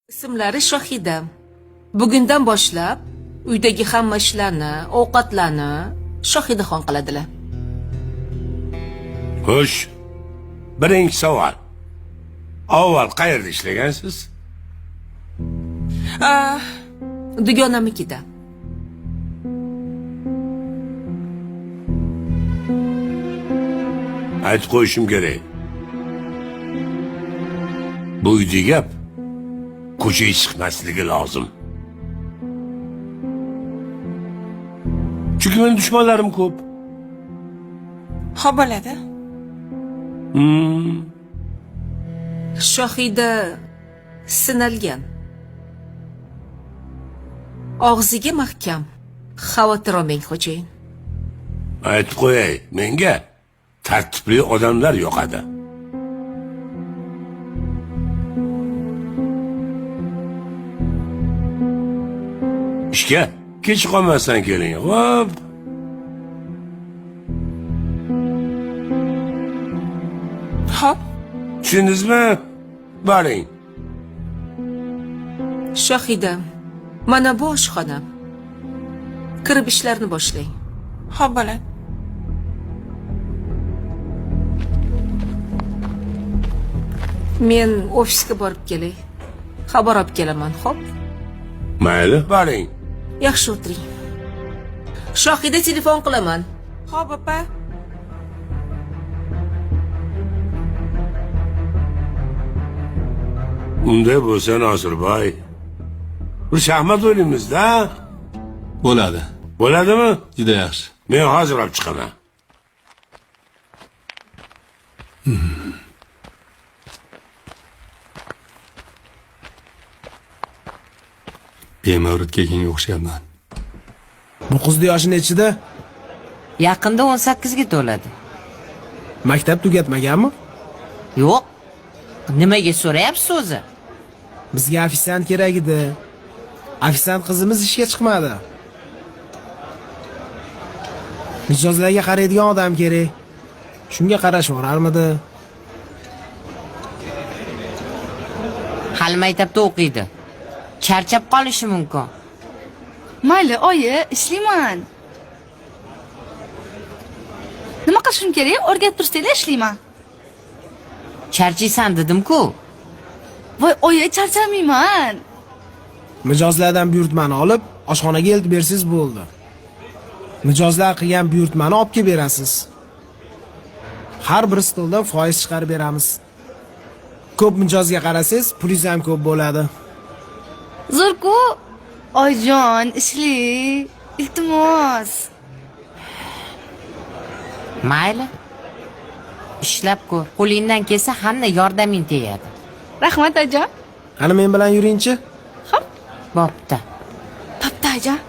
Ismlari Shohida. Bugundan boshlab uydagi hamma ishlarni, ovqatlarni Shohidaxon qiladilar. Xo'sh. Birinchi savol. Avval qayerda ishlagansiz? Ah, dugonamnikida. Aytib qo'yishim kerak. Bu uyda gap ko'chaga chiqmasligi lozim. Chunki meni dushmanlarim ko'p. Xo'p bo'ladi. Shohida sinalgan. Og'ziga mahkam. Xavotir olmang, xo'jayin. Aytib qo'yay, menga tartibli odamlar yoqadi. Ishga kech qolmasdan keling, xo'p? Xo'p. Tushundingizmi? Boring. Shohida, mana bu oshxona. Kirib ishlarni boshlang. Xo'p bo'ladi. Men ofisga borib kelay. Xabar olib kelaman, xo'p? Mayli, boring. Yaxshi o'tiring. Shohida telefon qilaman. Xo'p, opa. Unday bo'lsa Nosirboy, bir shaxmat o'ynaymiz-da. Bo'ladi. Bo'ladimi? Juda yaxshi. Men hozir olib chiqaman. Bemavrid kelganga o'xshayapman. Bu qizni yoshi nechida? Yaqinda 18 ga to'ladi. Maktab tugatmaganmi? Yo'q. Nimaga so'rayapsiz o'zi? Bizga ofitsiant kerak edi. Ofitsiant qizimiz ishga chiqmadi. Mijozlarga qaraydigan odam kerak. Shunga qarash borarmidi? Hali maktabda o'qiydi. Charchab qolishi mumkin. Mayli, oyi, ishlayman. Nima qilishim kerak? O'rgatib tursanglar ishlayman. Charchaysan dedim-ku. Voy, oyi, charchamayman. Mijozlardan buyurtmani olib, oshxonaga eltib bersangiz bo'ldi. Mijozlar qilgan buyurtmani olib kelib berasiz. Har bir stoldan foiz chiqarib beramiz. Ko'p mijozga qarasangiz, pulingiz ham ko'p bo'ladi. Zo'r-ku. Oyijon, ishli. Iltimos. Mayli. Ishlab ko'r. Qo'lingdan kelsa hamma yordaming tegadi. Rahmat, oyijon. Qani men bilan yuringchi? Xo'p. Bo'pti. Bo'pti, oyijon.